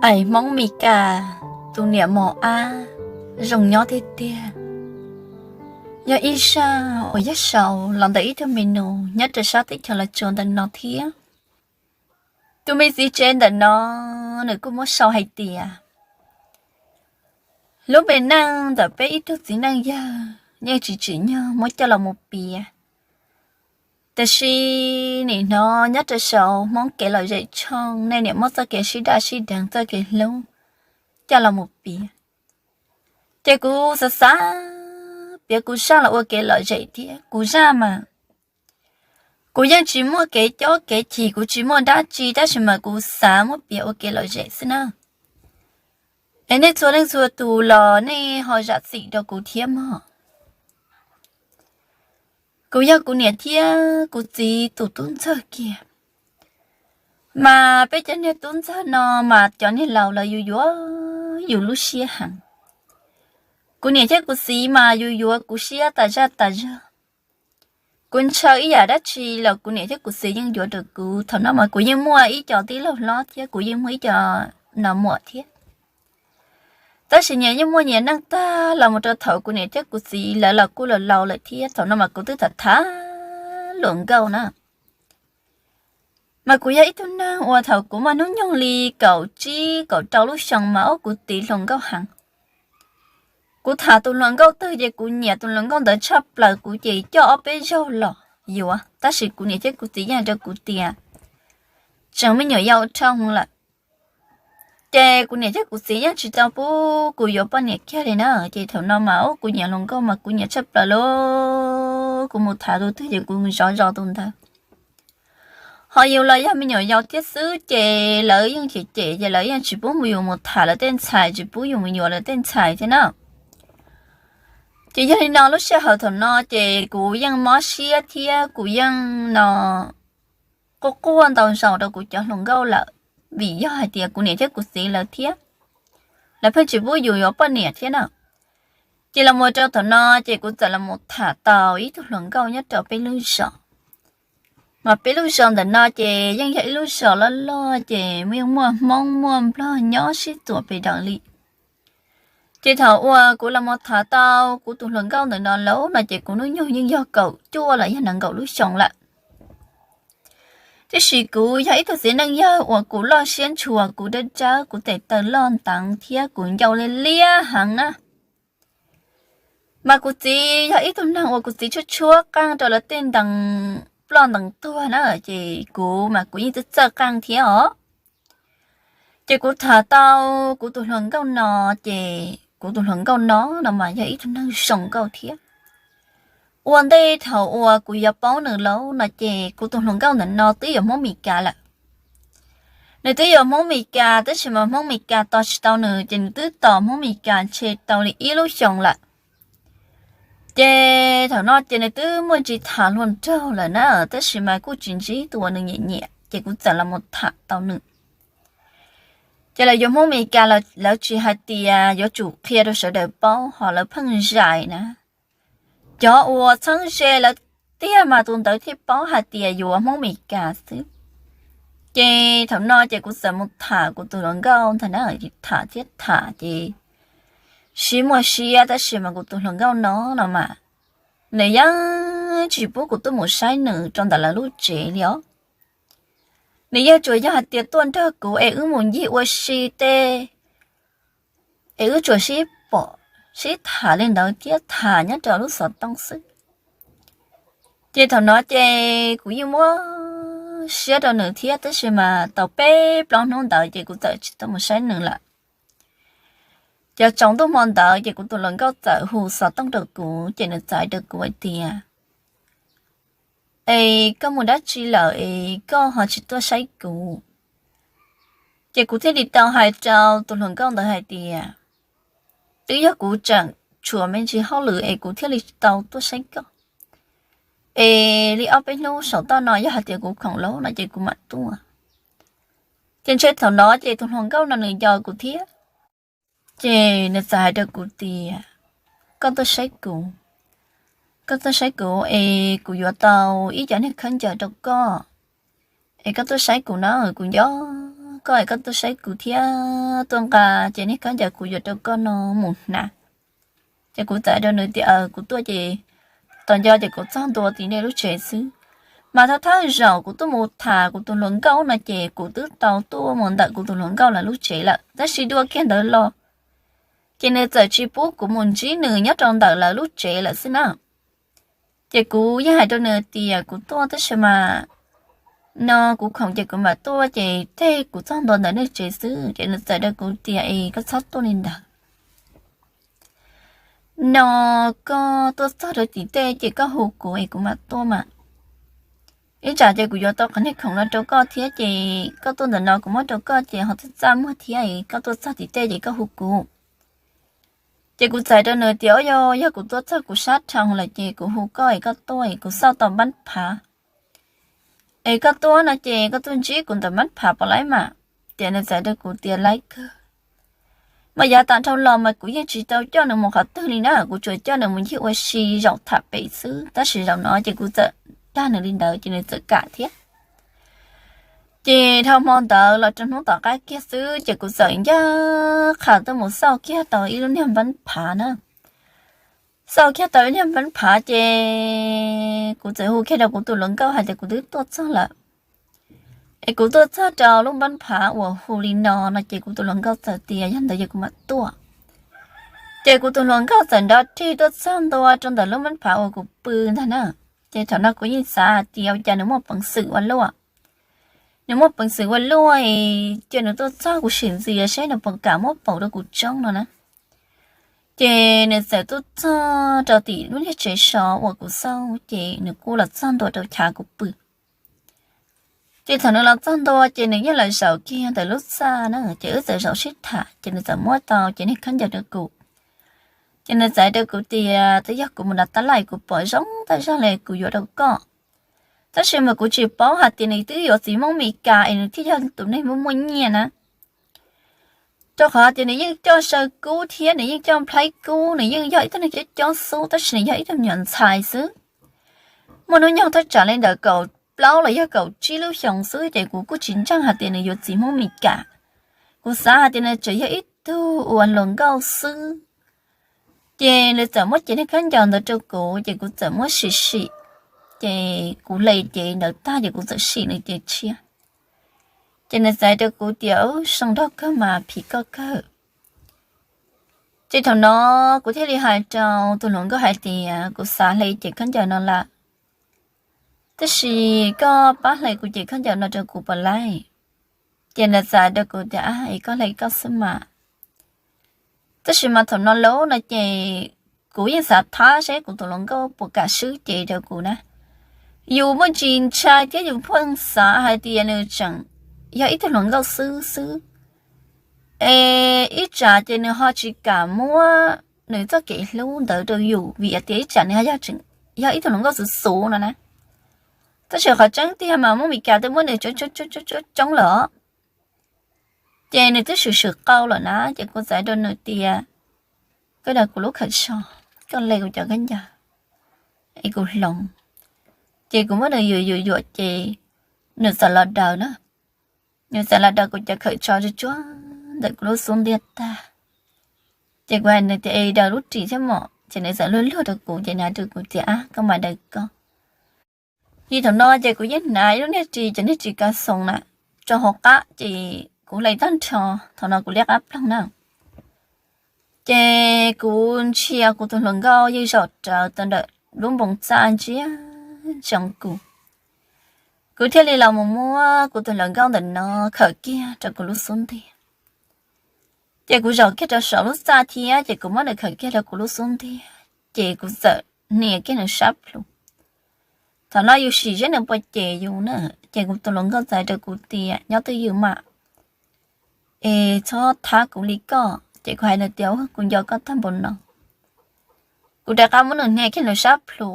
Aim Hmoob Mes Kas, tus niam mos ab, zoo nyob tiag tiag. Yog ib zaj uas yog sau los ntawm ib tug me nus nyob rau sab teb chaws Los Tsuas ntawm no thiab. Tus me txiv tsev ntawm no, nws kuj muab sau hais tias, lub me neej ntawm peb ib tug txiv neej yawg yeej tsis tsim nyog muab coj los mus piav. Tiam sis nim no nyob rau saum Hmoob Kev Lom Zem Tshooj, nej niam muab txoj kev sib daj sib deev, txoj kev hlub coj los mus piav, ces kuv xav xav piav kuv zaj los ua kev lom zem thiab. Kuv zaj mas kuv yeej tsis muaj kev cob kev chim, kuv tsis muaj dab tsi, tab sis mas kuv xav muab piav ua kev lom zem xwb na. Es nej txhua leej txhua tus los nej ho zam txim rau kuv thiab mog. Kuv yog kuv niam thiab kuv txiv tus tub ntxawg kiag. Mas peb cov niag tub ntxawg no mas cov niag laus lawv yuav yuav yus lub siab heev. Kuv niam thiab kuv txiv mas yuav yuav kuv siab tas zaj tas zog. Kuv ntshaw ib yam dab tsi los kuv niam thiab kuv txiv yeej yuav rau kuv. Thaum no mas kuv yeej muaj ib co tij laug hlob thiab kuv yeej muaj ib co no muam thiab. Tab sis nyias yeej muaj nyias neej tag los mus rau thaum kuv niam thiab kuv txiv lawv los kuj laus laus lawm thiab. Thaum no mas kuv twb tham tham hluas nkauj na. Mas kuv yog ib tug neeg uas thaum kuv muaj hnub nyoog li kaum tsib kaum rau lub xyoo mas ob kuv tiv hluas nkauj heev. Kuv tham tus hluas nkauj twg ces kuv nyiam tus hluas nkauj ntawd tshaj plaws, kuv ces coj ob peb zaug los yuav, tab sis kuv niam thiab kuv txiv yeej rau kuv tias tseem me nyuam yaus dhau lawm. Ces kuv niam thiab kuv txiv yeej tsis tau pub kuv yuav poj niam kiag li na. Ces thaum no mas ub kuv nyiam hluas nkauj mas kuv nyiam tshaj plaws li. Kuv mus tham tus twg ces kuv zov zov tus ntawd. Ho yus los yog me nyuam yaus thiab xwb ces lawv yeej cem cem ces lawv yeej tsis pub mus yus mus tham lawv tej ntxhais, tsis pub yus mus yuav lawv tej ntxhais thiab na. Ces yog li no lub sij hawm thaum no ces kuv yeej mob siab thiab kuv yeej no quaj quaj ntau zaus rau kuv cov hluas nkauj lawm, vim yog hais tias kuv niam thiab kuv txiv lawv thiab, lawv pheej tsis pub yus yuav poj niam thiab na. Ces los mus rau thaum no ces kuv txawm los mus tham tau ib tug hluas nkauj nyob rau peb lub zos. Mas peb lub zos ntawm no ces yeej yog ib lub zos loj loj ces yeej muaj Hmoob muaj Nplog nyob sib txuas pes daws li. Ces thaum uas kuv los mus tham tau kuv tus hluas nkauj ntawm no lauj no ces kuv hnub nyoog yeej yog kaum cuaj los yog nees nkaum lub xyoo lawm. Tiam sis kuv yog ib tug txiv neej yawg uas kuv loj siab ntshua, kuv dawb dawb, kuv tes taw loj nteev thiab kuv ncauj liab liab heev na. Mas kuv txiv yog ib tug neeg uas kuv txiv tshuab tshuab qeej rau lawv tej ntees ploj ntees tuag na, ces kuv mas kuv yeej txawj txawj qeej thiab os. Ces kuv tham tau kuv tus hluas nkauj no, ces kuv tus hluas nkauj no no mas yog ib tug neeg zoo nkauj thiab. Ua ntej thaum uas kuv yuav paub nws lauj no ces kuv tus hluas nkauj ntawm no twb yuav Hmoob Mes Kas lawm. Nws twb yuav Hmoob Mes Kas tab sis mas Hmoob Mes Kas tos tsis tau nws ces nws twb tos Hmoob Mes Kas ntshe tau li ib lub xyoos lawm. Ces thaum no ces nws twb muaj ntsis tham hluas nraug lawm na, tab sis mas kuj tsis ntsib tus uas nws nyiam nyiam ces kuv txawm los mus tham tau nws. Ces lawv yuav Hmoob Mes Kas, lawv tsis hais tias yuav tsum qhia rau sawv daws paub, ho lawv pheej zais na. Cov uas txheeb ze lawv tiag mas tus ntawd thiaj paub hais tias yuav Hmoob Mes Kas xwb. Ces thaum no ces kuv txawm mus tham kuv tus hluas nkauj ntag na, tham thiab tham ces sib muaj siab tab sis mas kuv tus hluas nkauj no no mas nws yeej tsis pub kuv tuaj mus saib nws rau ntawm lawv lub tsev li os. Nws yeej tsuas yog hais tias tuaj nrog kuv es wb mus ncig ua si tej, es wb tsuas sib pom sib tham li ntawd thiab tham nyob rau lub xov tooj xwb. Ces thaum no ces kuv yeej muab siab rau nws thiab tab sis mas tau peb plaub hnub ntawd ces kuv txawm tsis tau mus saib nws lawm. Ces tsaus ntuj hmo ntawd ces kuv tus hluas nkauj txawm hu xov tooj rau kuv ces nws txawm hais rau kuv hais tias, es koj mus dab tsi lawm es koj ho tsis tuaj saib kuv? Ces kuv thiaj li tau hais rau tus hluas nkauj ntawd hais tias, twb yog kuv tseem tshuav me ntsis hauj lwm es kuv thiaj li tsis tau tuaj saib koj. Es li ob peb hnub saum toj no yog hais tias kuv khoom laus no ces kuv mam tuaj. Ces ntshe thaum no ces tus hluas nkauj no nws nco kuv thiab. Ces nws txawm hais rau kuv tias, koj tuaj saib kuv, koj tuaj saib kuv es kuv yuav tau ib cov niag khaub ncaws rau koj. Es koj tuaj saib kuv na, kuv nco koj es koj tuaj saib kuv thiab tuaj nqa ces niag khaub ncaws kuv yuav rau koj no mus hnav. Ces kuv txawm rau nws tias, Kuv tuaj ces tom nco ces kuv txog ntua tim nej lub tsev xwb. Mas thawj thawj zaum kuv tuaj mus tham kuv tus hluas nkauj no ces kuv twb tau tuaj mus ntawm kuv tus hluas nkauj lawv lub tsev lawm, tab sis dua kiag ntawd los ces nws txawm tsis pub kuv mus ntsib nws nyob rau ntawm lawv lub tsev lawm xwb na. Ces kuv yeej hais rau nws tias kuv tuaj tab sis mas no kuv khoom ces kuv mam tuaj, ces tej kuv txog ntua ntawm nej tsev xwb. Ces nws txawm rau kuv tias, Es koj txhob tuaj li ntawd, no koj tuaj txog rau tim tej ces koj hu kuv es kuv mam tuaj mas. Ib tsam ces kuv yuav tau qhov niag khoom no rau koj thiab ces koj tuaj ntawm no kuv muab rau koj ces ho txaj txaj muag thiab, koj tuaj txog tim tej ces koj hu kuv. Ces kuv txais rau nws tias, Ua, yog kuv tuaj txog kuv sab dhau lawm ces kuv hu koj es koj tuaj es kuv xauj tau npab phav es koj tuaj no ces koj tuaj ntsib kuv ntawm npab phav puas laib mas? Ces nws txais rau kuv tias, Laib kawg. Mas yav tas dhau los mas kuv yeej tsis tau coj nws mus qhov twg li na, kuv tsuas coj nws mus ncig ua si zaum tham pem xwb, tab sis zaum no ces kuv txawm dag nws li ntawd ces nws txawm kam thiab. Ces dhau hmo ntawd los rau hnub tom qab kiag xwb ces kuv txawm ncaj qha tuaj mus xauj kiag tau ib lub niag npab phav na. Xauj kiag tau ib niag npab phav ces kuv txawm hu kiag rau kuv tus hluas nkauj hais tias kuv twb tuaj txog lawm, es kuv tuaj txog rau lub npab phav uas hu li no no ces kuv tus hluas nkauj txawm tias, Yog ntawd ces kuv mam tuaj. Ces kuv tus hluas nkauj txawm nrov rig tuaj txog ntua rau ntawm lub npab phav uas kuv pw ntag na. Ces thaum no kuv yeej xav hais tias ua cas nws muaj peev xwm ua luaj, nws muaj peev xwm ua luaj, cia nws tuaj txog kuv sim ntxias seb nws puas kam muab paum rau kuv tsoob no na. Ces nws txawm tuaj txog rau tim lub niag tsev so uas kuv xauj ces nws kuj los txog ntua rau chav kuv pw. Ces thaum nws los txog ntua ces nws yeej los zaum kiag ntawm lub txaj na, ces wb txawm zaum sib tham ces nws txawm muab tau ces niag khaub ncaws rau kuv. Ces nws txawm hais rau kuv tias, Twb yog kuv mus nram tab laj kuv pom zoo tag zog li kuv yuav rau koj. Tab sis mas kuv tsis paub hais tias nws twb yuav txiv Hmoob Mes Kas es nws thiaj yog tus neeg muaj muaj nyiaj na. Rau qhov tias nws yeej coj saw kub thiab nws yeej coj nplhaib kub, nws yeej yog ib tug neeg coob coob xwb, tab sis nws yog ib tug me nyuam ntxhais xwb, muaj hnub nyoog thaj tsam li ntawm kaum plaub los yog kaum tsib lub xyoos xwb, ces kuv kuj tsis ntseeg hais tias nws yuav txiv Hmoob Mes Kas. Kuv xav hais tias nws tseem yog ib tug uas hluas nkauj xwb. Ces nws txawm muab cev niag khaub ncaws ntawd rau kuv ces kuv txawm muab sim sim, ces kuv hle cev ntawd tag ces kuv txawm sim nws cev tshiab. Ces nws txawm hais rau kuv tias, Ub, zoo nraug kawg mas phim koj kawg. Ces thaum no kuv thiaj li hais rau tus hluas nkauj hais tias, Kuv xav hle cev khaub ncaws no lawm, tab sis koj pab hle kuv cev khaub ncaws no rau kuv puas laib? Ces nws txawm hais rau kuv tias, Ab, es koj hle koj xwb mas. Tab sis mas thaum no lawm no ces kuv yeej xav thab seb kuv tus hluas nkauj puas kam swb cev rau kuv na. Yus muaj ntsis ntshai thiab yus pheej xav hais tias nws tseem yog ib tug hluas nkauj xwb xwb, es ib tsam ces nws ho tsis kam muab nws txoj kev hlub ntawd rau yus vim hais tias ib tsam nws yog ib tug hluas nkauj xuv xuv no na. Tab sis qhov tseeb tiag mas Hmoob Mes Kas twb muab nws coob coob lawm. Ces nws twb swm swm qau lawm na, ces kuv txawm hais rau nws tias, Koj daws kuv lub khawm tsho, koj hle kuv cov khaub ncaws es kuv hloov. Ces kuv muab nws yuam yuam yuam ces nws txawm los daws na. Nws txawm los daws kuv cov khawm tsho tsuag tsuag ntawm kuv lub xub ntiag tag. Ces kuv hais nws tias, Es daws lub ris thiab mom. Ces nws txawm luag luag rau kuv ces nws hais rau kuv tias, Ab, koj mam daws koj. Ces thaum no ces kuv yeej hnav ib lub niag ris, cov niag ris kav xoos na, rau hauv qab ces kuv hle tag nrho. Thaum no kuv liab qab ploog na. Ces kuv ntsia kuv tus hluas nkauj yeej zaum rawv tau ntawm lub npoo txaj ntsia ntsoov kuv. Kuv thiaj li los mus muab kuv tus hluas nkauj ntawm no khawm kiag rau kuv lub xub ntiag. Ces kuv zaum kiag rau saum lub txaj thiab ces kuv muab nws khawm kiag rau kuv lub xub ntiag, ces kuv txawm hnia kiag nws sab plhu. Thaum no yus sim seb nws puas cem yus na, ces kuv tus hluas nkauj txawm hais rau kuv tias, Nyob twj ywm mas, es txhob thab kuv li koj. Ces kuv hais nws tias, Kuv nco koj tag npaum no. Kuv rov qab muab nws hnia kiag nws sab plhu,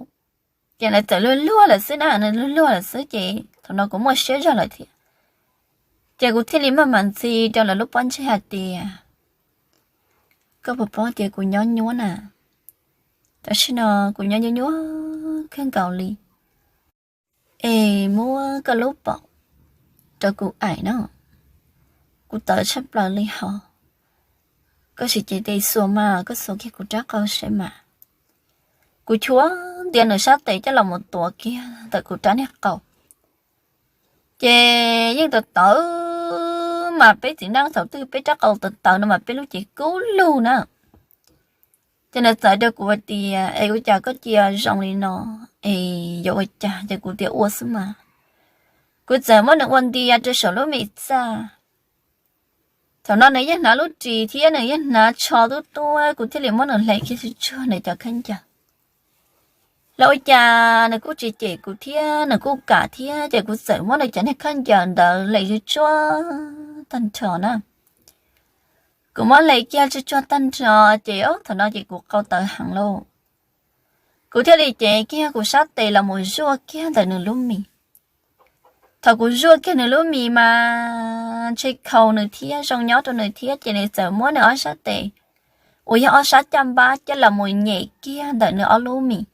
ces nws txawm luag luag lawm xwb na, nws luag luag lawm xwb ces thaum no kuv muaj siab zog lawm thiab. Ces kuv thiaj li maj mam ntxhi rau lawv lub pob ntseg hais tias, Koj puas paub tias kuv nyob nyuaj na? Tam sim no kuv nyob nyuaj nyuaj kawg nkaus li. Es muab koj lub paum rau kuv aim no. kuv tawv tshaj plaws li hos. Koj sim cev tes xuas mas koj xuas kiag kuv rab qau saib mas. Kuv chua ntias nws sab tes coj los mus tuav kiag ntawm kuv rab niag qau. Ces yeej tawv tawv mas peb txiv neej thaum twg peb rab qau tawv tawv no mas peb lub cev kub lug na. Ces nws txawm rau kuv hais tias, es ua cas koj cia zoo li no, es yuav ua cas? Ces kuv tias ua xwb mas. Kuv txawm muab nws ua ntias rau saum lub me txaj. Thaum no nws yeej hnav lub ris thiab nws yeej hnav tsho tub tub, kuv thiaj li muab nws hle kiag tsuag tsuag nws cov khaub ncaws. Los ua cas nws kuj tsis cem kuv thiab nws kuj kam thiab, ces kuv txawm muab nws cov niag khaub ncaws ntawd hle tsuag tsuag tag nrho na. Kuv muab hle kiag tsuag tsuag tag nrho, ces thaum no ces kuv qau tawv heev lauj. Kuv thiaj li cev kiag kuv sab tes los mus zuaj kiag ntawm nws lub mis. Thaum kuv zuaj kiag nws lub mis mas ntshe khaus nws thiab zoo nyob rau nws thiab, ces nws txawm muab nws ob sab tes uas yog ob sab caj npab coj los mus nyem kiag ntawm nws ob lub mis.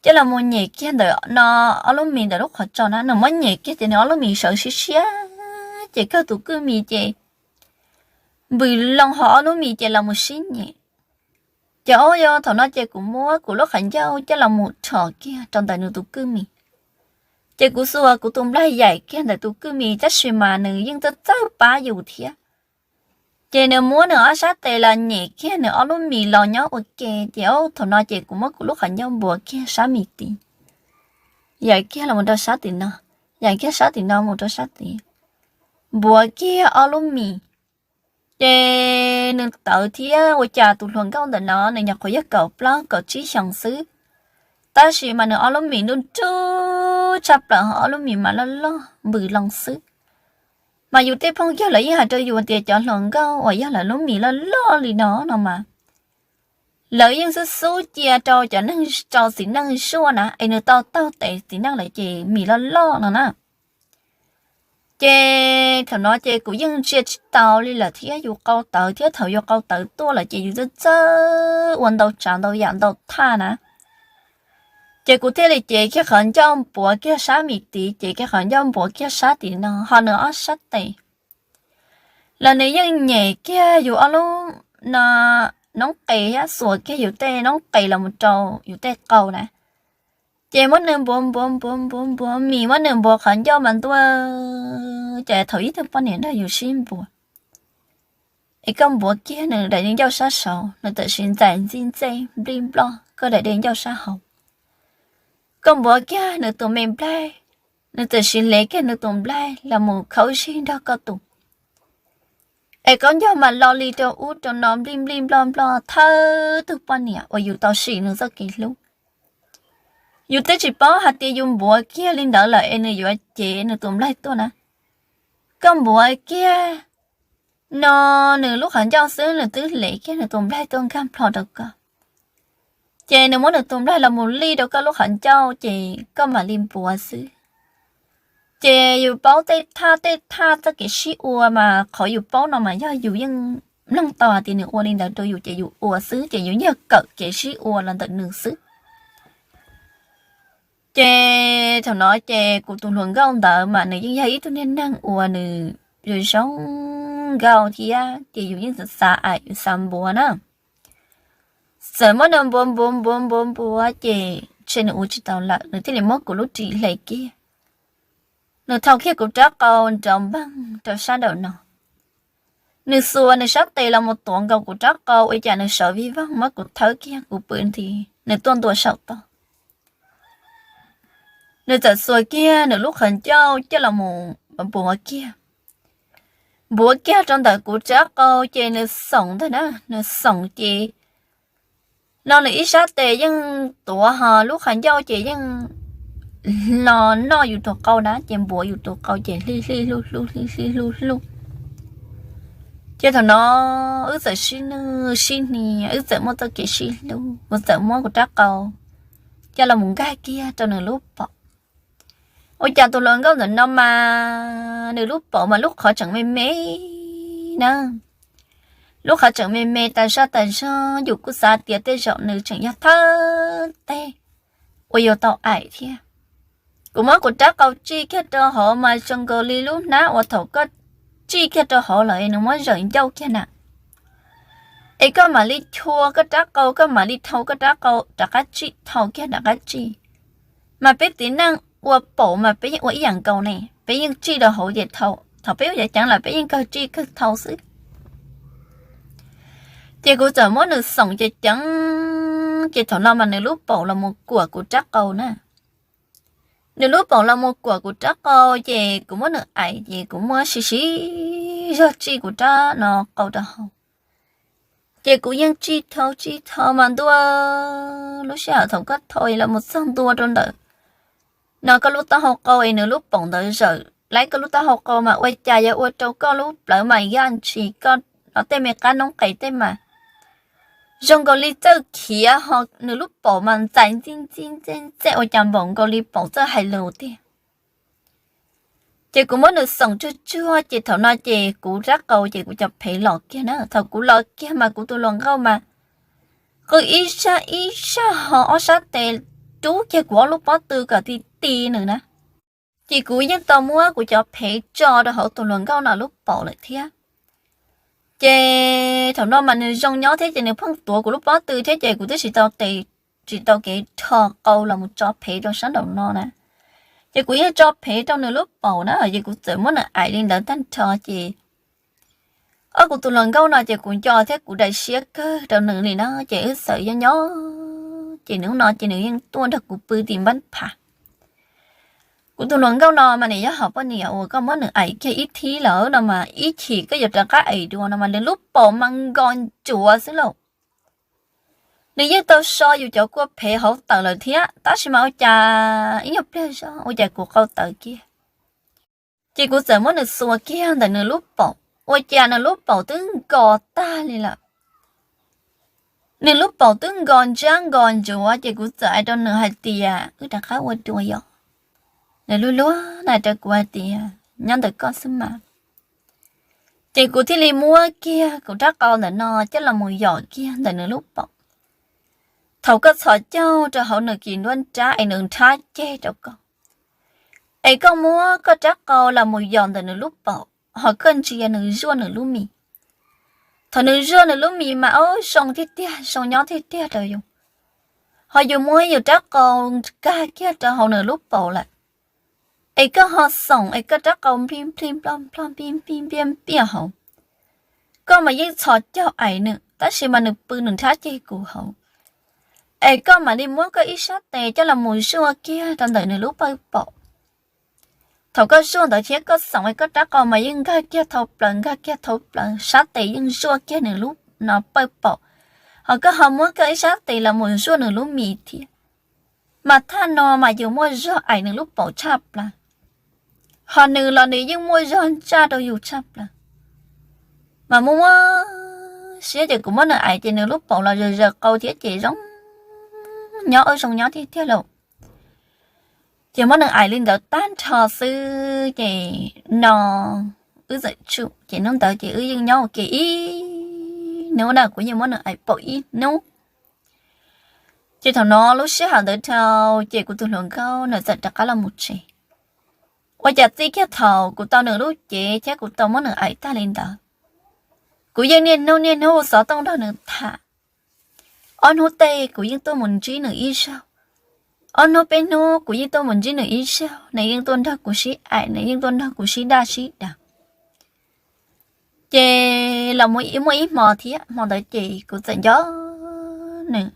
Coj los mus nyem kiag ntawm no ob lub mis ntawm lub qhov tsos na, nws muab nyem kiag ces nws ob lub mis sawv siab siab, ces kawg tus kwj mis ces npws loo hos ob lub mis ces los mus sib nyem. Ces ob yog thaum no ces kuv muab kuv lub qhov ncauj coj los mus rho kiag rau ntawm nws tus kwj mis. Ces kuv xuas kuv tus nplaig yaim kiag ntawm tus kwj mis tab sis mas nws yeej txawj txawj pab yus thiab. Ces nws muab nws ob sab tes los nyem kiag nws ob lub mis los nyob ua ke, ces ob thaum no ces kuv muab kuv lub qhov ncauj npuav kiag sab mis tid. Yaim kiag los rau sab tim no, yaim kiag sab tim no mus rau sab tid, npuav kiag ob lub mis. Ces nws tawv thiab, ua cas tus hluas nkauj ntawm no nws nyuam qhuav yog kaum plaub kaum tsib xyoos xwb, tab sis mas nws ob lub mis nruj nruj tshaj plaws, ob lub mis mas loj loj npws loo xwb. Mas yus tej phooj ywg lawv yeej hais rau yus tias cov hluas nkauj uas yog lawv lub mis loj loj li no no mas lawv yeej xub xub cia rau cov neeg, rau txiv neej zuaj na, es nws tau taug tes txiv neej lawm ces mis loj loj no na. Ces thaum no ces kuv yeej ntsia tsis tau li lawm thiab, yus qau tawv thiab, thaum yus qau tawv tuaj lawm ces yus txawj txawj ua ntau tsav ntau yam ntau thaj na. Ces kuv thiaj li cev kiag qhov ncauj npuav kiag sab mis tid, cev kiag qhov ncauj npuav kiag sab tim no, ho nws ob sab tes los nws yeej nyem kiag yus ob lub no noob qes thiab xuas kiag yus tej noob qes los mus rau yus tej qau na. Ces muab nws npuav npuav npuav npuav npuav mis, muab nws npuav qhov ncauj mas ntuj, ces thaum ib tug poj niam nrog yus sib npuav, es koj npuav kiag nws daim ncauj sab saud, nws tam sim ntxais ntxij ntxej nplij nploj koj daim ncauj sab hauv. Koj npuav kiag nws tus me nplaig, nws tam sim hle kiag nws tus nplaig los mus khaub zig nrog koj tus. Es koj ncauj mas lo li rau ub rau no nplij nplij nploj nploj thawj tug poj niam uas yus tau sim nws txoj kev hlub. Yus twb tsis paub hais tias yus npuav kiag li ntawd lawm es nws yuav cev nws tus nplaig tuaj na. Koj npuav kiag no nws lub qhov ncauj xwb nws twb hle kiag nws tus nplaig tuaj nkag nplho rau koj. Ces nws muab nws tus nplaig los mus lij rau koj lub qhov ncauj ces koj mam li npuav xwb. Ces yus paub tej thaj tej thaj txoj kev sib ua mas qhov yus paub no mas yog yus yeej mloog tau hais tias nws ua li ntawd rau yus ces yus ua xwb, ces yus yog kawm kev sib ua los ntawm nws xwb. Ces thaum no ces kuv tus hluas nkauj ntawd mas nws yeej yog ib tug niag neeg uas nws zoo zoo nkauj thiab ces yus yeej xav xav aim yus xav npuav na. Txawm muab nws npuav npuav npuav npuav npuav ces ntshe nws ua tsis tau lawm, nws thiaj li muab kuv lub ris hle kiag. Nws thau kiag kuv rab qau nrov npeeg rau sab nraum no. Nws xuas nws sab tes los mus tuav nkaus kuv rab qau ua cas nws sawv vij voog muab kuv thawb kiag kuv pw nthi, nws tuaj ntua saum toj. Nws txawm xuas kiag nws lub qhov ncauj coj los mus npuav kiag, npuav kiag rau ntawm kuv rab qau ces nws xoom ntag na, nws xoom ces no nws ib sab tes yeej tuav ho lub qhov ncauj ces yeej hlo noj yus tus qau na, ces npuav yus tus qau ces hli hli hlub hlub hli hli hlub hlub. Ces thaum no wb txawm sib nwj sib hnia, wb txawm muaj txoj kev sib hlub, kuv txawm muab kuv rab qau coj los mus nkag kiag rau nws lub paum. Ua cas tus hluas nkauj ntawm no mas nws lub paum mas lub qhov tseem me me na, lub qhov tseem me me tas zog tas zog, yus kuj xav tias tej zaum nws tseem yog thawj teg uas yuav tau aim thiab. Kuv muab kuv rab qau tsij kiag rau hauv mas zoo nkaus li lub hnab uas thaum koj tsij kiag rau hauv lawm es nws muab zawm ncauj kiag na. Es koj mam li chua koj rab qau, koj mam li thau koj rab qau rov qab tsij, thau kiag rov qab tsij. Mas peb txiv neej ua paum mas peb yeej ua ib yam nkaus ne, peb yeej tsij rau hauv ces thau, thaum peb ua cov ceev lawm peb yeej kawg tsij kawg thau xwb. Ces kuv txawm muab nws xoom ces ceev, ces thaum no mas nws lub paum los mus kuam kuv rab qau na. Nws lub paum los mus kuam kuv rab qau, ces kuv muab nws aim ces kuv muab sib sib zog tsij kuv rab no qau rau hauv. Ces kuv yeej tsij thau tsij thau mas ntua, lub sij hawm thaum koj thau los mus txog ntua rau ntawm no koj lub taub hau qau es nws lub paum ntawd zawm lawm, koj lub taub hau qau mas ua cas yuav ua rau koj lub plawv mas yaj ntshis, koj no tej me qab noob qes tej mas zoo nkaus li txawj khiav, ho nws lub paum mas ntxais ntxij ntxij ntxej ntxej ua cas npaum nkaus li paum txawj hais lus tiag. Ces kuv muab nws xoom tsuag tsuag ces thaum no ces kuv rab qau ces kuv cov phev los kiag na. Thaum kuv los kiag mas kuv tus hluas nkauj mas qw ib zaj ib zaj ho ob sab tes rub kiag kuv ob lub pob tw kom ti ti nws na. Ces kuv yeej tau muab kuv cov phev tso rau hauv tus hluas nkauj no lub paum lawm thiab. Ces thaum no mas nws zoo nyob thiab ces nws pheej tuav kuv lub pob tw thiab ces kuv twb tsis tau tes, tsis tau kev rho qau los mus tso phev rau sab nraum no na. Ces kuv yeej tso phev rau nws lub paum na, ces kuv txawm muab nws aim li ntawd tag nrho ces, ob, kuv tus hluas nkauj no ces kuv nco thiab kuv daim siab kawg rau nws li na, ces wb txawm nyob nyob ces hnub no ces nws yeej tuaj nrog kuv pw tim npab phav. Kuv tus hluas nkauj no mas nws yog hom poj niam uas koj muab nws aim kiag ib thib lawm no mas ib chim koj yuav rov qab aim dua no mas nws lub paum mas nkos ntsuav xwb lauj. Nws yeej tau so yus cov kua phev hauv tawm lawm thiab tab sis mas ua cas ib nyuag pliag zog ua cas kuv qau tawv kiag. Ces kuv txawm muab nws xuas kiag ntawm nws lub paum, ua cas nws lub paum twb nkos tag li lawm. Nws lub paum twb nkos ntsab nkos ntsuav ces kuv txawm hais rau nws hais tias, wb rov qab ua dua yom. Nws luag luag na rau kuv hais tias, nyob ntawm koj xwb mas. Ces kuv thiaj li muab kiag kuv rab qau ntawm no coj los mus yom kiag ntawm nws lub paum. Thaum koj txhos caug rau hauv nws kis nruab nrab es nws nrhab ceg rau koj, es koj muab koj rab qau los mus yom ntawm nws lub paum, ho koj ntsia nws zuaj nws lub mis. Thaum nws zuaj nws lub mis mas ub zoo tiag tiag, zoo nyob tiag tiag rau yus. Ho yus muab yus rab qau nkag kiag rau hauv nws lub paum lawm, es koj ho xoom es koj rab qau nplij nplij nploj nploj npij npij npiaj npiaj hauv, koj mas yeej txhos caug aim nws tab sis mas nws pw nws nrhab ceg kuv hauv. Es koj mam li muab koj ib sab tes coj los mus zuaj kiag rau ntawm nws lub pawg paum. Thaum koj zuaj ntawd thiab koj xoom es koj rab qau mas yeej nkag kiag thau plaws nkag kiag thau plaws, sab tes yeej zuaj kiag nws lub no pawg paum, ho koj ho muab koj ib sab tes los mus zuaj nws lub mis thiab. Mas thaj no mas yus muaj zog aim nws lub paum tshaj plaws, ho nws los nws yeej muaj zog ntsaj rau yus tshaj plaws. Mas muaj muaj siab ces kuv muab nws aim ces nws lub paum los zaws zaws qau thiab ces zoo nyob, ub zoo nyob tiag tiag lauj. Ces muab nws aim li ntawd tag nrho xwb ces no wb txawm tsum ces hnub ntawd ces wb yeej nyob ua ke ib hnub na, kuv yeej muab nws aim paum ib hnub. Ces thaum no lub sij hawm ntawd dhau ces kuv tus hluas nkauj nws txawm rov qab los mus tsev. Ua cas txij kiag thaum kuv tau nws lub cev thiab kuv tau muab nws aim tag li ntawd, kuv yeej niaj hnub niaj hnub hu xov tooj nrog nws tham. Ob hnub tej kuv yeej tuaj mus ntsib nws ib zaug, ob hnub peb hnub kuv yeej tuaj mus ntsib nws ib zaug, nws yeej tuaj nrog kuv sib aim, nws yeej tuaj nrog kuv sib daj sib daws. Ces los muaj ib hmo thiab, hmo ntawd ces kuv txawm nco nws,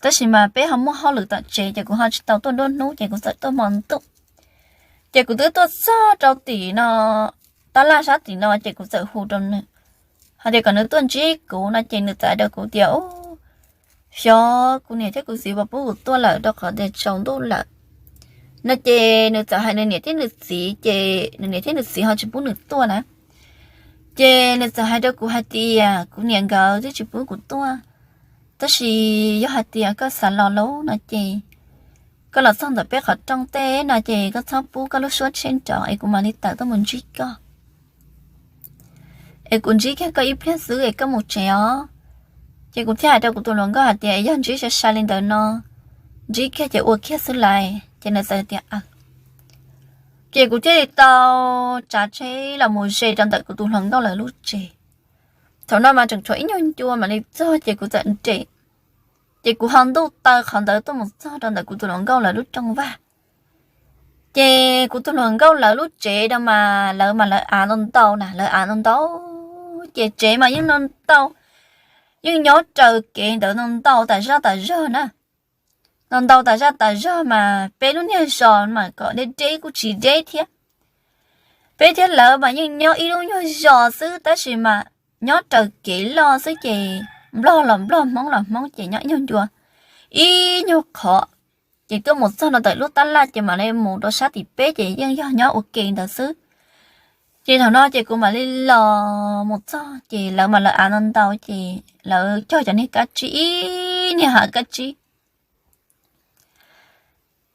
tab sis mas peb ho muaj hauj lwm tom tsev ces kuv ho tsis tau tuaj nruab hnub ces kuv txawm tuaj hmo ntuj. Ces kuv twb tuaj txog rau tim no, tab laj sab tim no ces kuv txawm hu rau nws hais tias kom nws tuaj ntsib kuv no ces nws txawm hais rau kuv tias, u, xyov kuv niam thiab kuv txiv puas pub kuv tuaj lawm rau qhov tias tsaus ntuj lawm no ces nws txawm hais nws niam thiab nws txiv ces nws niam thiab nws txiv ho tsis pub nws tuaj na. Ces nws txawm hais rau kuv hais tias kuv niam nkawd twb tsis pub kuv tuaj, tab sis yog hais tias koj xav los lauj no ces koj los txog ntawm peb qhov rooj tej no ces koj txhob pub koj lub suab tsheb nrov es kuv mam li tawm tuaj mus ntsib koj. Es kuv ntsib kiag koj ib pliag xwb es koj mus tsev os. Ces kuv thiaj hais rau kuv tus hluas nkauj hais tias yog ntsib sai sai li ntawd no, ntsib kiag ces ua kiag xwb lauj. Ces nws txawm tias, aw, Ces kuv thiaj li tau tsav tsheb los mus ze rau ntawm kuv tus hluas nkauj lawv lub tsev. Thaum no mas tseem tshuav ib nyuag ncua mam li txog ces kuv txawm nres, ces kuv ho ntuj taw qhov ntawd tuaj mus txog rau ntawm kuv tus hluas nkauj lawv lub rooj vag. Ces kuv tus hluas nkauj lawv lub tsev no mas lawv mas lawv av ntau ntau na, lawv av ntau ntau, ces tsev mas yeej ntau ntau, yeej nyob raws kev ntawd ntau ntau tas zaj tas zog na. Ntau ntau tas zaj tas zog mas peb lub niag zos mas kom deb deb kuj tsis deb thiab. Peb thiab lawv mas yeej nyob ib lub nyuag zos xwb tab sis mas nyob raws kev loj xwb ces nplog los nplog hmoob los hmoob ces nyob ib nyuag ncua ib nyuag qhov. Ces tuaj mus txog no ntawm lub tab laj ces mam li mus rau sab tim peb ces yeej yog nyob ua ke ntawd xwb. Ces thaum no ces kuv mam li los mus txog ces lawv mas lawv av ntau ntau ces lawv cog cov niag kab tsib ib niag hav kab tsib.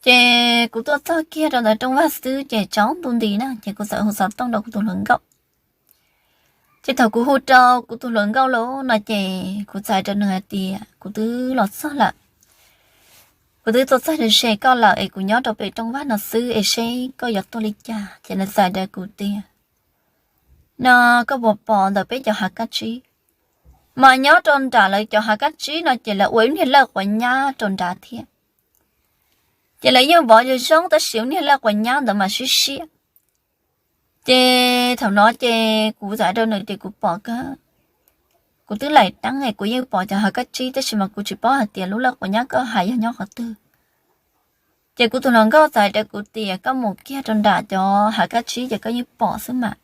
Ces kuv tuaj txog kiag rau ntawm rooj vag xwb ces tsaus ntuj nti na ces kuv txawm hu xov tooj rau kuv tus hluas nkauj. Ces thaum kuv hu rau kuv tus hluas nkauj lawm no ces kuv txawm hais rau nws hais tias kuv twb los txog lawm, kuv twb tuaj txog ze koj lawm es kuv nyob rau pem rooj vag no xwb es seb koj yuav tuaj li cas. Ces nws txawm hais rau kuv tias no koj puas pom ntawm peb cov hav kab tsib, mas nyob rau nram lawv cov hav kab tsib no ces lawv ua ib niag lawj quav nyab rau nrad thiab. Ces lawv yeej vov zoo zoo tab sis ua niag lawj quav nyab ntawd mas siab siab. Ces thaum no ces kuv txawm hais rau nws tias kuv pom kawg, kuv twb laim teeb kuv yeej pom cov hav kab tsib tab sis mas kuv tsis paub hais tias lub lawj quav nyab koj hais yog nyob qhov twg. Ces kuv tus hluas nkauj txawm hais rau kuv tias koj mus kiag rau nram cov hav kab tsib ces koj yeej pom xwb mas,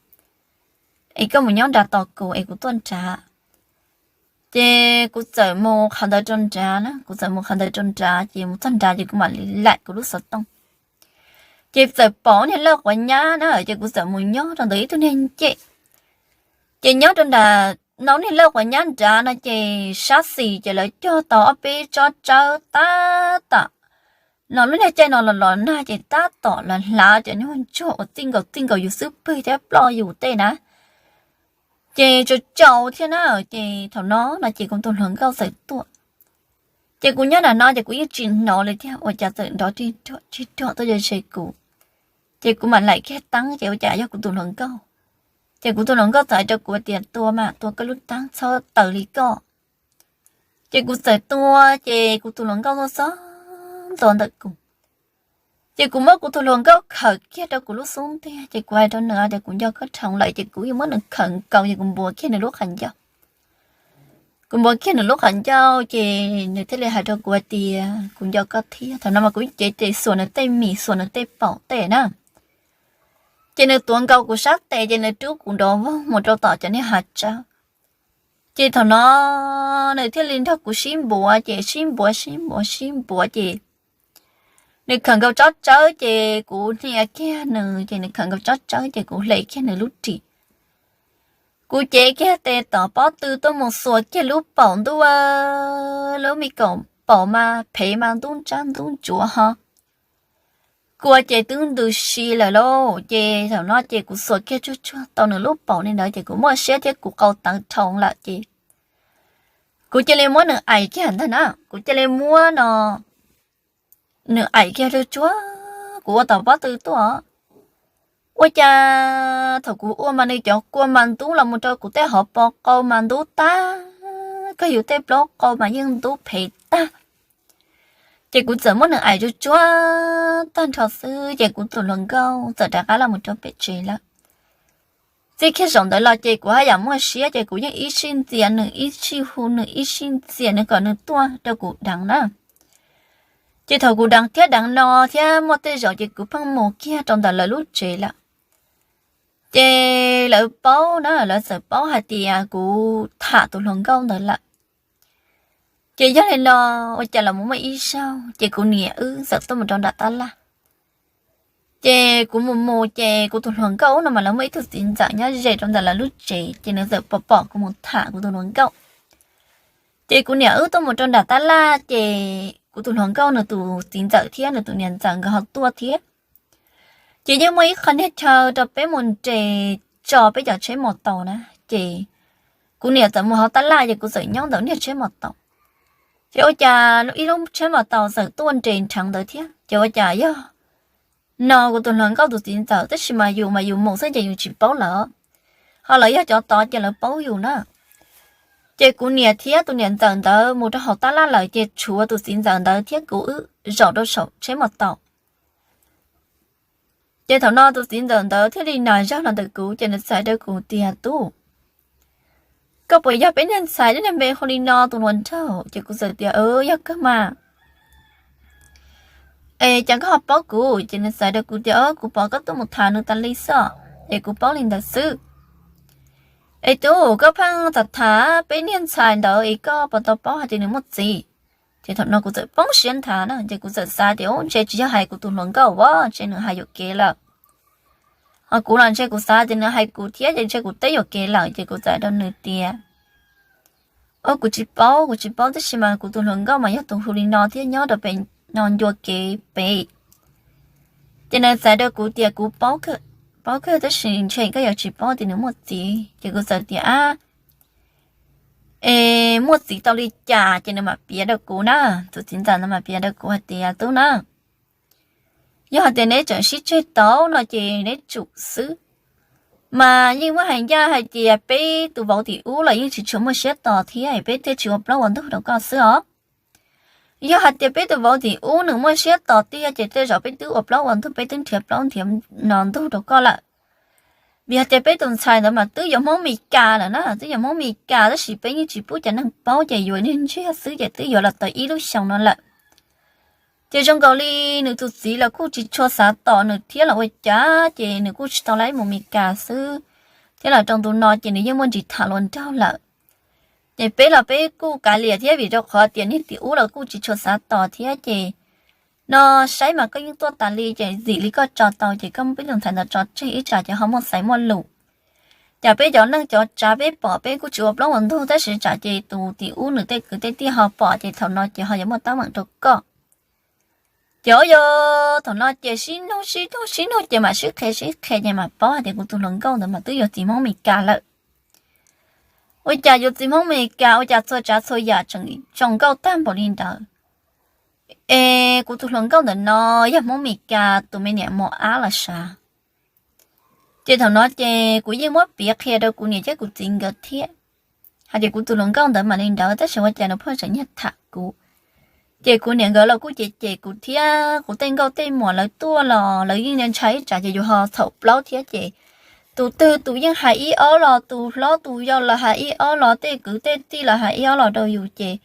es koj mus nyob nrad tos kuv es kuv tuaj nrad. Ces kuv txawm mus qhov ntawd rau nrad na, kuv txawm mus qhov ntawd rau nrad ces mus txog nrad ces kuv mam li laim kuv lub xov tooj. Ces txawm pom ib niag lawj quav nyab na ces kuv txawm mus nyob rau ntawm ib tug niag ncej. Ces nyob rau nram no niag lawj quav nyab nrad no ces sab xis ces lawv cog tau ob peb tsob tsawb tab tom, no lub niag caij no los los nag ces tab tom los hlav cov nyuag ntsuag uas txij nkaus txij nkaus yus xub pwg thiab ploj yus tej na. Ces tsaus tsaus thiab na, ces thaum no no ces kuv tus hluas nkauj txawm tuaj. Ces kuv nyob nram no ces kuv yeej tsis hnov li thiab ua cas txawm nrov rig ruam rig ruam tuaj ze ze kuv. Ces kuv mam laim kiag teeb ces ua cas yog kuv tus hluas nkauj. Ces kuv tus hluas nkauj txawm hais rau kuv tias tua mas tua koj lub teeb txhob taws li koj. Ces kuv txawm tua ces kuv tus hluas nkauj tuaj txog ntua ntawm kuv. Ces kuv muab kuv tus hluas nkauj khawm kiag rau kuv lub xub ntiag ces kuv hais rau nws tias kuv nco koj dhau lawm ces kuv yeej muab nws khawm nkaus ces kuv npuav kiag nws lub qhov ncauj. Kuv npuav kiag nws lub qhov ncauj ces nws thiaj li hais rau kuv hais tias kuv nco koj thiab. Thaum no mas kuv cev tes xuas nws tej mis xuas nws tej paum tej na. Ces nws tuav nkaus kuv sab tes ces nws rub kuv nrov voog mus rau tom cov niag hav tsawb. Ces thaum no nws thiaj li nrog kuv sib npuav ces sib npuav sib npuav sib npuav ces nws khawm nkaus tsob tsawb ces kuv hnia kiag nws ces nws khawm nkaus tsob tsawb ces kuv hle kiag nws lub ris. Kuv cev kiag tes tom pob tw tuaj mus xuas kiag lub paum ntuj, lub me kaum paum mas phev mas ntub ntsab ntub ntsuav ho. Kua ces twb ntws si lawm lauj. Ces thaum no ces kuv xuas kiag tsuag tsuag tau nws lub paum li ntawd ces kuv muaj siab thiab kuv qau tawv dhau lawm ces kuv cia li muab nws aim kiag ntag na, kuv cia li muab no nws aim kiag tsuag tsuag kuv ua tom pob tw tuaj. Ua cas thaum kuv ua mas nws cov kua mas ntub los mus rau kuv tej hauv paus qau mas ntub tag, kawg yus tej plaub qau mas yeej ntub phev tag. Ces kuv txawm muab nws aim tsuag tsuag tag nrho xwb ces kuv tus hluas nkauj txawm rov qab los mus rau pem tsev lawm. Txij kiag zaum ntawd los ces kuv haj yam muaj siab ces kuv yeej ib sij ntxias nws ib sij hu nws ib sij ntxias nws kom nws tuaj rau kuv deev na. Ces thaum kuv deev thiab deev no thiab muaj tej zaum ces kuv pheej mus kiag rau ntawm lawv lub tsev lawm. Ces lawv paub na, lawv txawm paub hais tias kuv tham tus hluas nkauj ntawd lawm. Ces yog li no ua cas los muaj ib zaug ces kuv niam wb txawm tuaj mus rau nram tab laj. Ces kuv mus mus ces kuv tus hluas nkauj no mas lawv muaj ib tug txiv ntxawm nyob ze rau ntawm lawv lub tsev ces nws txawm pom pom kuv mus tham kuv tus hluas nkauj. Ces kuv niam wb tuaj mus rau nram tab laj ces kuv tus hluas nkauj nws tus txiv ntxawm thiab nws tus niam ntxawm nkawd ho tuaj thiab. Ces yeej muaj ib qho niag chaw rau peb mus nres tso peb cov tsheb mos taus na, ces kuv niam txawm mus hauv tab laj ces kuv txawm nyob ntawm niag tsheb mos taus. Ces ua cas ib lub tsheb mos taus txawm tuaj nres nrheev ntawd thiab ces ua cas yog no kuv tus hluas nkauj tus txiv ntxawm, tab sis mas yus mas yus mus xwb ces yus tsis paub lawm, ho lawv yog cov tod ces lawv paub yus na. Ces kuv niam thiab tus niam ntxawm ntawd mus rau hauv tab laj lawm ces tshuav tus txiv ntxawm ntawd thiab kuv wb zaum rau saum tsheb mos taus. Ces thaum no tus txiv ntxawm ntawd thiaj li nag zog los ntawm kuv ces nws txais rau kuv tias, Tub, koj puas yog peb niag ntxhais thiab niag npe hu li no tus hluas nraug? Ces kuv txawm tias, Yog kawg mas. Es cas koj ho paub kuv? Ces nws txais rau kuv tias, Kuv pom koj tuaj mus tham nws tas li xwb, es kuv paub li ntawd xwb. Es tub, koj pheej tham tham peb niag ntxhais ntawd es koj puas tau paub hais tias nws muaj txiv? Ces thaum no kuv txawm poob siab nthav na, ces kuv txawm xav tias, Ub, ntshe tsis yog hais kuv tus hluas nkauj as, ntshe nws hais yuam kev lawm. Ho kuv los ntshe kuv xav tias nws hais kuv thiab ces ntshe kuv teb yuam kev lawm, ces kuv txawm rau nws tias, Ub, kuv tsis paub, kuv tsis paub, tab sis mas kuv tus hluas nkauj mas yog tus hu li no thiab nyob rau pem no ncua kev pem. Ces nws txais rau kuv tias, Kuv paub kawg, tab sis ntshe koj yuav tsis paub tias nws muaj txiv. Ces kuv txawm tias, Ab, es muaj txiv tau li cas ces nws mam piav rau kuv na. Tus txiv ntxawm ntawd mam piav rau kuv hais tias, Tub na, yog hais tias neb tseem sib tseg tau no ces neb tsum xwb. Mas yeej muaj hais ncaj hais tias peb tus vauv tim ub los yeej tsis tshua muaj siab tos thiab, peb thiaj tsis ua plaub ua ntug rau koj xwb os. Yog hais tias peb tus vauv tim ub nws muaj siab tos tiag ces tej zaum peb twb ua plaub ua ntug, peb twb nrhiav plaub nrhiav no ntug rau koj lawm. Vim hais tias peb tus ntxhais ntawd mas twb yuav Hmoob Mes Kas lawm na, twb yuav Hmoob Mes Kas, tab sis peb yeej tsis pub cov neeg paub ces yuav ntsiag xwb ces twb yuav los tau ib lub xyoo no lawm. Ces zoo nkaus li nws tus txiv los kuj tsis tshua xav tos nws thiab los ua cas ces nws kuj tsis tau lab mus Mes Kas xwb, thiab los rau ntu no ces nws yeej muaj ntsis tham hluas nraug lawm. Ces peb los peb kuj kav liam thiab, vim rau qhov tias niag tim ub los kuj tsis tshua xav tos thiab ces no saib mas koj yeej tuaj tas li ces zim li koj tso tau ces koj muab peb tus ntxhais ntawd tso tseg ib tsam ces ho muaj xaiv muaj lus. Cas peb cov neeg cov tsav peb pom peb kuj tsis ua plaub ua ntug, tab sis tsam ces tus tim ub nws tej kwv tej tij ho pom ces thaum no ces ho yuav muaj teeb meem rau koj. Ces yog thaum no ces sib nug sib nug sib nug ces mam sib qhia sib qhia ces mam paub hais tias kuv tus hluas nkauj ntawd mas twb yuav txiv Hmoob Mes Kas lawm. Ua cas yuav txiv Hmoob Mes Kas ua cas txhua tsav txhua yam tseem zoo nkauj tag npaum li ntawd? Es kuv tus hluas nkauj ntawm no yog Hmoob Mes Kas tus me niam mos ab los sav. Ces thaum no ces kuv yeej muab piav qhia rau kuv niam thiab kuv txiv nkawd thiab, hais tias kuv tus hluas nkauj ntawd mam li ntawd tab sis ua cas nws pheej tseem nyiag tham kuv. Ces kuv niam nkawd los kuj cem cem kuv thiab, kuv tej nkauj tej muam lawv tuaj los lawv yeej ntshai ib tsam ces yus ho txhaum plaub thiab ces tus twg tus yeej hais ib ob los, tus hlob tus yau los hais ib ob los, tej kwv tej tij los hais ib ob los rau yus ces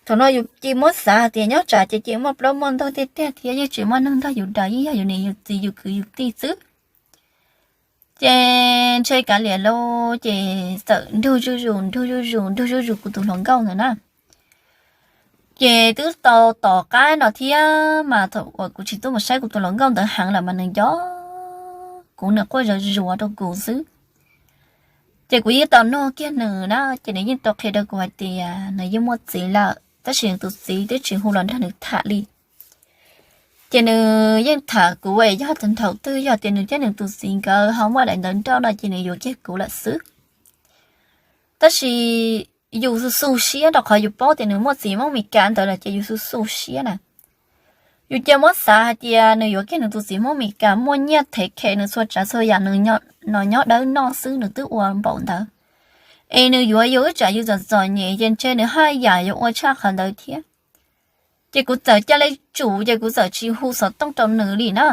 thaum no yus cia muab xav hais tias nyob tsam ces cia muaj plaub muaj ntug tiag tiag thiab yeej tsis muaj neeg nrog yus daws, yeej yog yus niam yus txiv yus kwv yus tij xwb. Ces ntshe kav liam lauj, ces txawm nrug zuj zus nrug zuj zus nrug zuj zus kuv tus hluas nkauj ntawd na. Ces twb tau tom qab no thiab mas thaum uas kuv tsis tuaj mus saib kuv tus hluas nkauj ntawd heev lawm mas nws nco kuv, nws quaj zuj zus rau kuv xwb. Ces kuv yeej tau nug kiag nws na, ces nws yeej tau qhia rau kuv hais tias nws yeej muaj txiv lawm tab sis nws tus txiv twb tsis hu los nrog nws tham li. Ces nws yeej tham kuv es yog thaum twg yog tias nws thiab nws tus txiv nkawd ho muaj daim ntawv nrauj no ces nws yuav kiag kuv lawm xwb. Tab sis yus xu xu siab rau qhov yus paub tias nws muaj txiv Hmoob Mes Kas ntawd lawm ces yus xu xu siab na. Yus cia muab xav hais tias nws yuav kiag nws tus txiv Hmoob Mes Kas muaj nyiaj thev khe nws txhua tsav txhua yam, nws no nyob dawb noj xwb nws twb ua npaum ntawd. Es nws yuav yus ib tsam yus txom txom nyem ces ntshe nws haj yam yuav ua tshaj qhov ntawd thiab. Ces kuv txawm ca le tsum ces kuv txawm tsis hu xov tooj rau nws li na.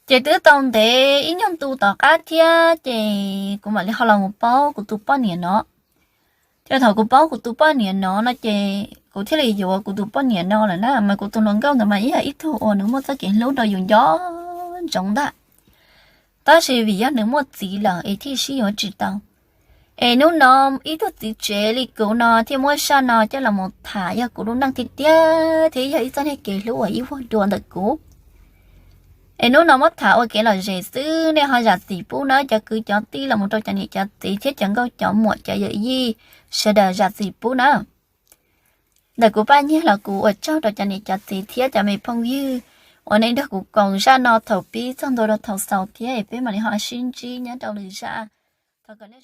Ces twb tau ntev ib nyuag ntu tom qab thiab ces kuv mam li ho los mus paub kuv tus poj niam no. Ces thaum kuv paub kuv tus poj niam no no ces kuv thiaj li yuav kuv tus poj niam no lawm na. Mas kuv tus hluas nkauj ntawd mas yog ib tug uas nws muaj txoj kev hlub rau yus nco ntsoov ntag, tab sis vim yog nws muaj txiv lawm es thiaj sib yuav tsis tau. Es hnub no ib tug txiv tsev li kuv no thiaj muab zaj no coj los mus tham, yog kuv lub neej tiag tiag thiab yog ib txoj niag kev hlub uas ib vuag dua ntawm kuv. Es hnub no muab tham ua kev lom zem xwb, nej ho zam txim pub na cov kwv cov tij los mus rau cov niam cov txiv thiab cov nkauj cov muam cov yawm yij sawv daws zam txim pub na. Ntawm kuv Paj Nyiag los kuv ua tsaug rau cov niam cov txiv thiab cov me phooj ywg uas nej nrog kuv koom zaj no thaum pib txog ntua rau thaum xaus thiab, peb mam li ho sib ntsib nyob rau lwm zaj. Thov kom nej